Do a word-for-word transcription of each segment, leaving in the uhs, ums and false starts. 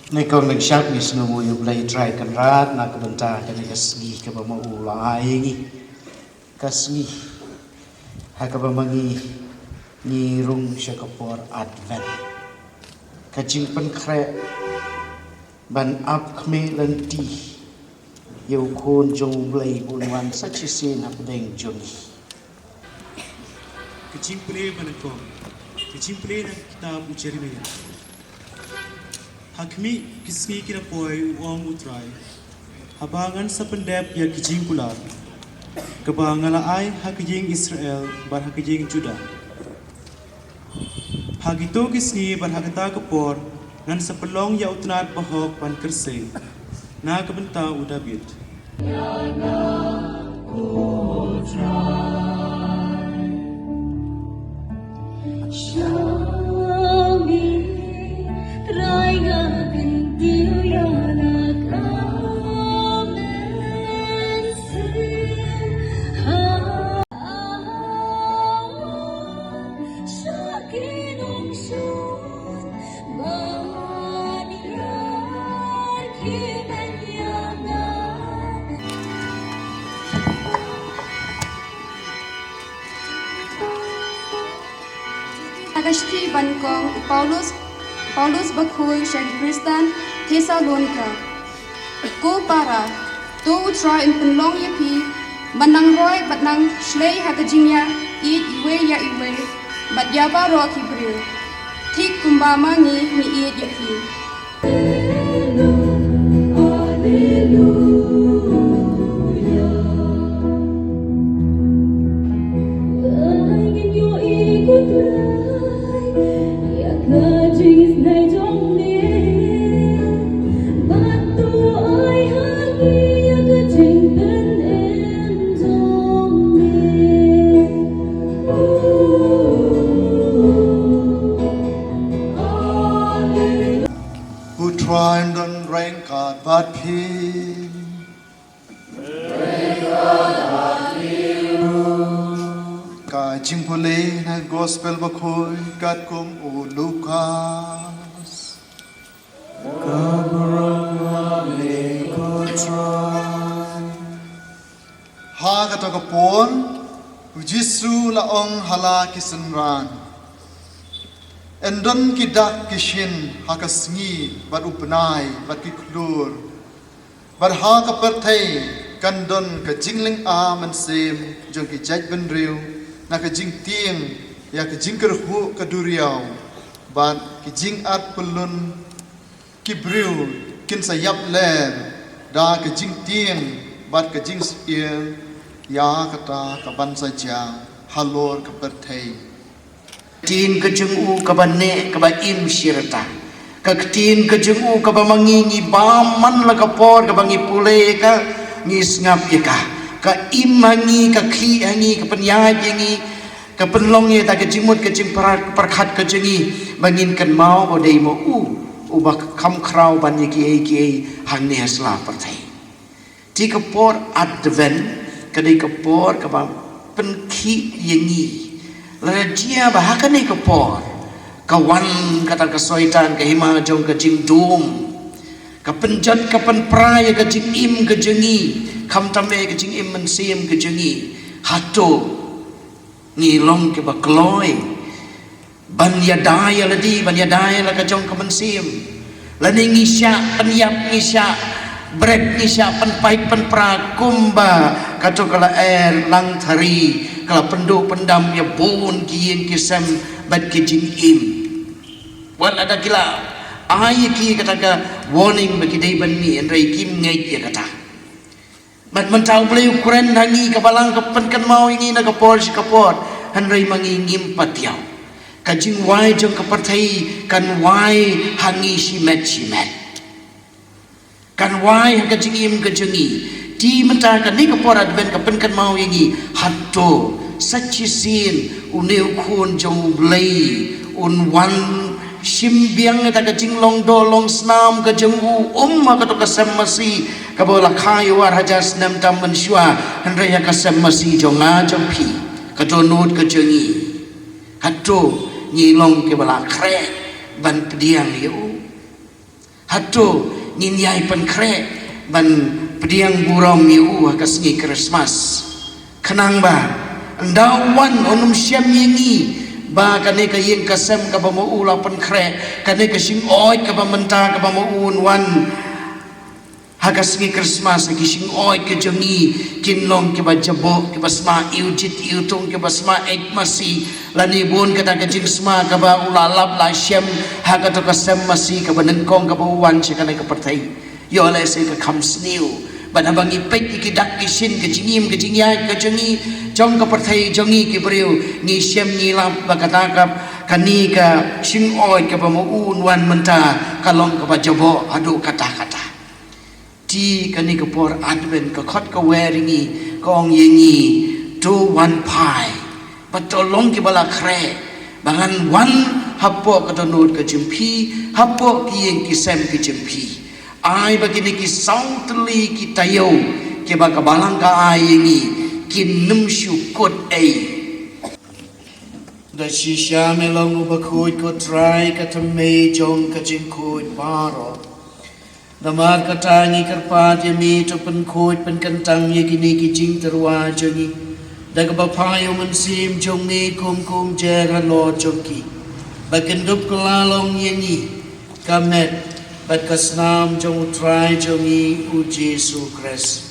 Ngi kong ngi shad ngi sngewnguh ïa U Blei Trai Kynrad na ka bynta kane ka sngi kaba ma u la ai ïa ngi. Ka sngi ha kaba ma ngi ngi rung sha ka por Advent. Ka jingpynkhreh ban ap khmih lynti ïa u khun jong U Blei ba un wan sa shisien hapdeng jong ngi. Ka jingpule ba nyngkong. Ka jingpule na ka kitab u Jeremiah. Ha khmih ki sngi ki la poi, u ong U Trai, haba ngan sa pyndep ïa ka jingkular kaba nga la ai ha ka ïing Israel bad ha ka ïing Judah. Ha kito ki sngi bad ha kata ka por ngan sa pynlong ïa u tnat bahok ban kyrsei na ka bynta u David. Ha ka shithi ba nyngkong u Paulus, Paulus bakhuid sha ki Khristan Thessalonika. Ko para, to U Trai un pynlong ïa phi ban nang roi bad nang shlei ha ka jingïaieit iwei ïa iwei bad ïa baroh ki briew, thik kumba ma ngi ngi ïeit ïa phi. U Trai un don ryngkat bad phi. Ka jingpule na Gospel bakhuid katkum u Lukas. Ka burom ïa me ko Trai. Ha kata ka por, u Jisu u la ong ha la ki synran, yn don ki dak ki shin ha ka sngi bad u bnai bad ki khlur. Bad ha ka pyrthei kan don ka jinglynga mynsiem jong ki jaitbynriew na ka jingtieng ïa ka jingkyrhuh ka duriaw bad ki jingat pyllun. Ki briew kin sa ïap ler da ka jingtieng bad ka jingsyier ïa kata ka ban sa jia halor ka pyrthei. Ktien ka jong u kaba neh kaba im shi rta. Ka ktien ka jong u kaba ma ngi ngi bam man la ka por kaba ngi pule ïa ka, ngi sngap ïa ka. Ka im ha ngi, ka khlieh ha ngi, ka pynïaid ïa ngi, ka pynlong ïa ta ka jingmut ka jingpyrkhat ka jong ngi ba ngin kynmaw ba dei ma u uba kham khraw ban ïa kiei kiei hangne ha sla pyrthei. Te ka por Advent ka dei ka por kaba pynkhih ïa ngi. Lada jia ba ha kane ka por ka wan kata ka soitan, ka hima jong ka jingdum, ka pynjot, ka pynpra ïa ka jingim ka jong ngi, khamtam ïa ka jingim mynsiem ka jong ngi. Hato ngi long kiba kloi ban ïada ïa lade, ban ïada ïa la ka jong ka mynsiem? Lane ngi shah pynïap, ngi shah brek, ngi shah pynpait pynpra kumba kato ka lyer langthari ka la pynduh pyndam ïa bun ki ïing ki sem bad ki jingim? Wat lada ki la ai ïa ki kata ka warning ba ki dei ban mih, hynrei kim ngeit ïa kata. Bad mynta U Blei u kren ha ngi, ka Balang ka pynkynmaw ïa ngi na ka por sha ka por, hynrei ma ngi ngim pat ïoh. Ka jingwai jong ka pyrthei kan wai ha ngi shimet shimet. Kan wai ha ka jingim ka jong ngi. Te mynta kane ka por Advent ka pynkynmaw ïa ngi, hato sa shisien une u Khun jong U Blei un wan shim biang ïa ka jinglong doh long snam ka jong u, um, ha kato ka sem masi kaba la kha ïa u ar hajar snem tam mynshuwa, hynrei ha ka sem masi jong nga jong phi, ka dohnud ka jong ngi, hato ngi long kiba la khreh ban pdiang ïa u? Hato ngin ïai pynkhreh ban pdiang burom ïa u ha ka sngi Christmas? Khnang ba ynda u wan un ym shem ïa ngi ba kane ka ïing ka sem kaba ma u la pynkhreh, kane ka shingoid kaba mynta kaba ma u un wan ha ka sngi Christmas, ha ki shingoid ka jong ngi kin long kiba jaboh, kiba sma iwjit iwtung, kiba sma eit masi, lane bun kata ka jingsma kaba u la lap la shem ha kato ka sem masi kaba nyngkong kaba u wan sha kane ka pyrthei. Ïoh lehse ka kham sniew. Bad haba ngi peit ïa ki dak ki shin, ka jingim ka jingïaid ka jong ngi, jong ka pyrthei jong ngi ki briew, ngi shem ngi lap ba kata ka, kane ka shingoid kaba ma u un wan mynta ka long kaba jaboh haduh katta katta. Te kane ka por Advent ka khot ka wer ïa ngi, ka ong ïa ngi, to wan phai. Bad to long kiba la khreh, ba ngan wan hapoh ka dohnud ka jong phi, hapoh ki ïing ki sem ki jong phi. Ai ba kine ki saw tylli ki taïew kiba ka Balang ka ai ïa ngi kin ym shu kut ei. Da shisha me long uba khuid, ko Trai, ka thymmei jong ka jingkhuid baroh. Namar kata ngi kyrpad ïa me, to pynkhuid pynkyntang ïa kine ki jingtyrwa jong ngi da kaba phai ïa u Mynsiem jong me kum ka umjer halor jong ki, ba kin dup kylla long ïa ngi ka met bad ka snam jong u Trai jong ngi u Jisu Khrist.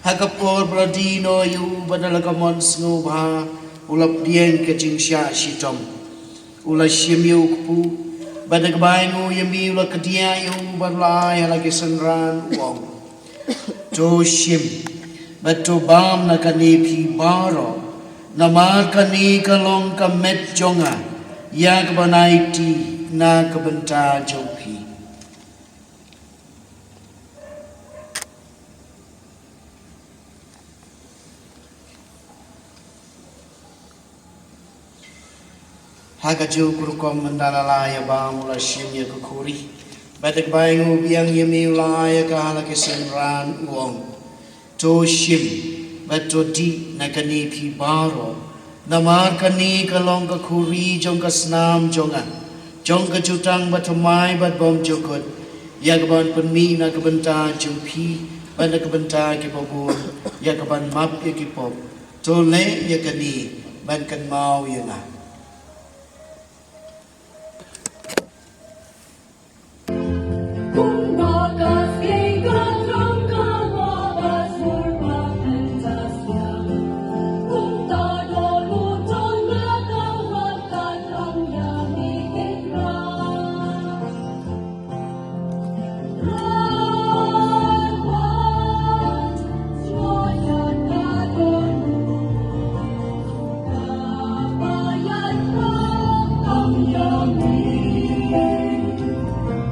Ha ka por ba la die noh ïa u bad na la ka mon sngewbha u la pdiang ka jingshah shitom. U la shim ïa u kpu bad da kaba ainguh ïa me u la kdiah ïa u bad u la ai ha la ki synran, u ong, to shim bad to bam na kane phi baroh, namar kane ka long ka met jong nga ïa kaban aiti na ka bynta jong phi. Ha kajuh ka rukom mynta la la ïa bam u la shim ïa ka khuri bad da kaba ainguh biang ïa me u la ai ïa ka ha la ki synran, u ong, to shim bad to dih na kane phi baroh, namar kane ka long ka khuri jong ka snam jong nga, jong ka jutang bathymmai bad bymjukut, ïa kaban pynmih na ka bynta jong phi bad na ka bynta kiba bun, ïa kaban map ïa ki pop. To leh ïa kane ban kynmaw ïa nga.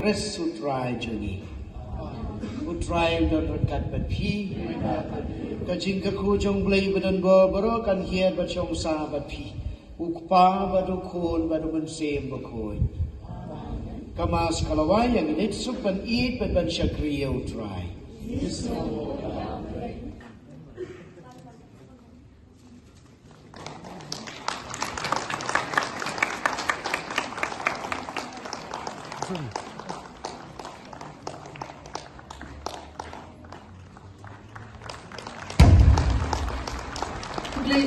Khrist u Trai jong ngi. U Trai u don ryngkat bad phi. Ka jingkyrkhu jong u Blei ba don bor baroh kan hiar bad shong sah bad phi. U Kpa bad u Khun bad u Mynsiem Bakhuid. Ka Mass ka la wai, ïa ngin ïeit suk ban ïeit bad ban shakri ïa u Trai. Khublei,